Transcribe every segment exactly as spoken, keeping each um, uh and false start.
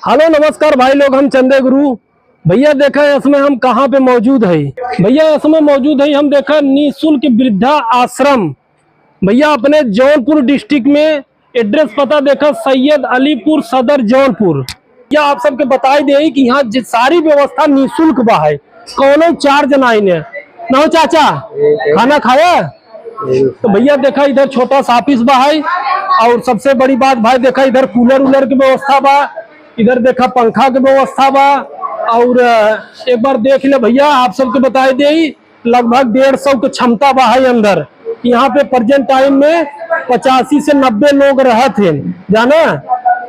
हेलो, नमस्कार भाई लोग, हम चंदे गुरु। भैया देखा, इसमें हम कहाँ पे मौजूद है? भैया, इसमें मौजूद है, हम देखा निःशुल्क वृद्धा आश्रम। भैया, अपने जौनपुर डिस्ट्रिक्ट में एड्रेस पता देखा, सैयद अलीपुर सदर जौनपुर। भैया, आप सबके बताई दे कि यहाँ जि-, सारी व्यवस्था निःशुल्क बा है, कौनो चार्ज ना इन्हें। ना हो चाचा, खाना खाया? तो भैया देखा, इधर छोटा सा ऑफिस बा है, और सबसे बड़ी बात भाई देखा, इधर कूलर उलर की व्यवस्था बा। इधर देखा, पंखा के व्यवस्था बा। और अ, एक बार देख ले भैया, आप सबके बताई दे, लगभग डेढ़ सौ के क्षमता बा है अंदर। यहाँ पे प्रेजेंट टाइम में पचासी से नब्बे लोग रहत हैं, जाना।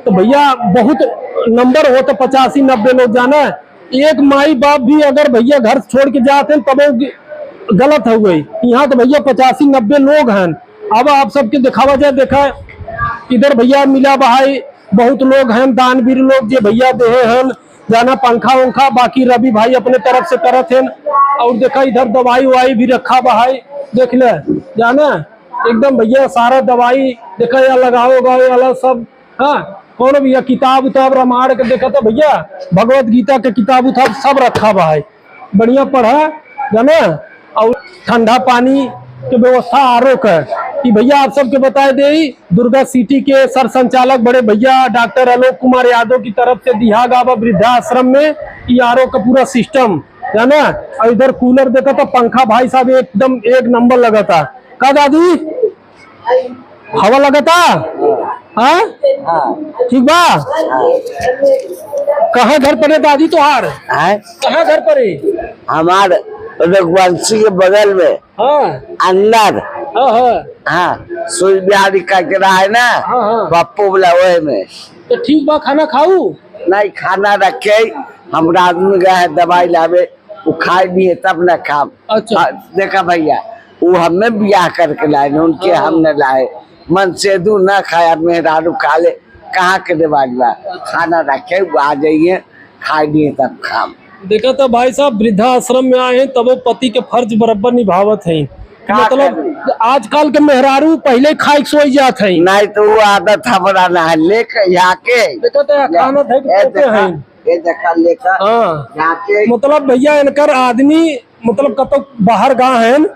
तो भैया, बहुत नंबर हो तो पचासी नब्बे लोग, जाना। एक माई बाप भी अगर भैया घर छोड़ के जात हैं, तब वो ग-, गलत हो गई। यहाँ तो भैया पचासी नब्बे लोग हैं। अब आप सबके दिखावा जाए, देखा, इधर भैया मिला बहाई बहुत लोग हैं, दानवीर लोग जे भैया देहे हैं, जाना, पंखा उंखा, बाकी रवि भाई अपने तरफ से करत हैं। और देखा, इधर दवाई उवाई भी रखा बहाई, देख ले, जाना, एकदम भैया सारा दवाई देखा, या लगाओ गाओ वाला सब। हाँ, कौन भैया किताब उताब रामायण के देखा था भैया, भगवत गीता के किताब उताब सब रखा बा है, बढ़िया पढ़ा, जाना। और ठंडा पानी के व्यवस्था, आरो का। कि भैया, आप सबके बताए दे, दुर्गा सिटी के सर संचालक बड़े भैया डॉक्टर आलोक कुमार यादव की तरफ से दिहा गा बा वृद्धाश्रम में, कि आरो का पूरा सिस्टम, जाना। और इधर कूलर देखा था, पंखा भाई साहब एकदम एक नंबर लगा था। का दादी, हवा लगता? हाँ? हाँ। ठीक बा? हाँ। कहाँ घर पड़े दादी तोहार? हाँ? कहाँ घर पड़े? हमार रघुवंशी के बगल में। हाँ। अंदर। हाँ, हाँ। हाँ, सूर्य बिहारी का किराया है ना? हाँ, हाँ। पप्पू वाला वही में। तो ठीक बा, खाना खाऊ? नहीं, खाना रखे, हमरा आदमी गए है दवाई लावे, वो खाए नहीं है तब ना खाम। अच्छा। हाँ, देखा भैया, वो हमें बियाह करके लाए न, उनके हाँ। हम न लाए। मनसेधू न खाया, मेहरारू खा ले, कहाँ के रिवाज बा? अच्छा। खाना रखे, वो आ जाइए, खाए दिए तब खाम। देखा तो भाई साहब, वृद्धाश्रम में आए हैं, तब वो पति के फर्ज बराबर निभावत हैं। का मतलब, करी? आजकल के मेहरारू पहले खाए के सोई जात हैं। नहीं तो वो आदत हमरा ना है, लेके यहाँ के देखा तो या, खाना धइ के ए, पोते देखा, हैं। ये देखा लेकर हाँ। जाके मतलब भैया, इनकर आदमी मतलब कतौ बाहर गा हैं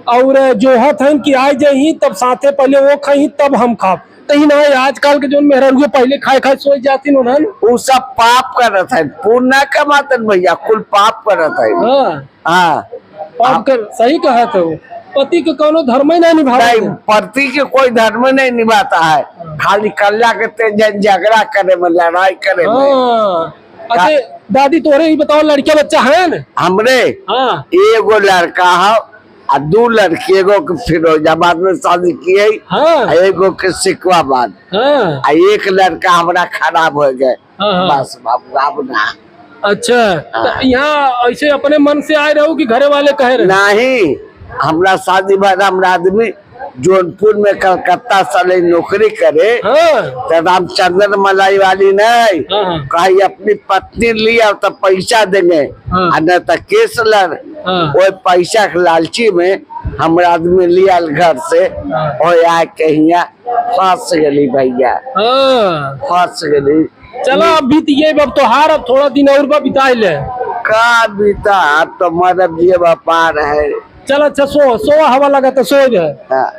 और जोहत हैं कि आए जाही, तब साथे पहले वो खाई तब हम खाब। तो ही ना, आजकल के जोन मेहरारू पहले खाए खाए सोई जाती उन्हन। उ सब पाप करत है, पुण्य कमातन भैया, कुल पाप करत है। हाँ। हाँ। पाप कर, सही कहा तो। पति के कौनो धर्म ही नहीं निभावत नहीं, है। पति के कोई धर्म नहीं निभाता है, हाँ। खाली कल्ला के ते जन झगड़ा करे में, लड़ाई करे में। हाँ। अच्छा, का- दादी, तोहरे ही बताओ, लड़का बच्चा है न? हमरे? हाँ। एगो लड़का है, आ दू लड़की, एगो के फिरोजाबाद में शादी की है, हाँ। आ एगो के सिकवाबाद। हाँ। आ एक लड़का हमरा खराब हो गए। हाँ, हाँ। बस बाबू, अब ना। अच्छा, हाँ। तो यहाँ ऐसे अपने मन से आए रहो कि घरे वाले कहे रहे? नहीं, हमरा शादी बाद हमरा आदमी जौनपुर में कलकत्ता से ले नौकरी करे, हाँ। तो रामचंद्र मलाई वाली नहीं, हाँ, हाँ। कही अपनी पत्नी लिया तो पैसा देंगे, हाँ। आ न तो केस लड़। हाँ। वो पैसा के लालची में हमरा आदमी लिया घर से, हाँ। वो आए कहिया फंस गली भैया। हाँ। फंस गली। चला, अब बीत गए, अब तोहार, अब थोड़ा दिन और बा, बिताए ले। का बीता, अब तो मरब जिए व्यापार है। चल, अच्छा, सो, सो, हवा लगा तो सो जाए। हाँ।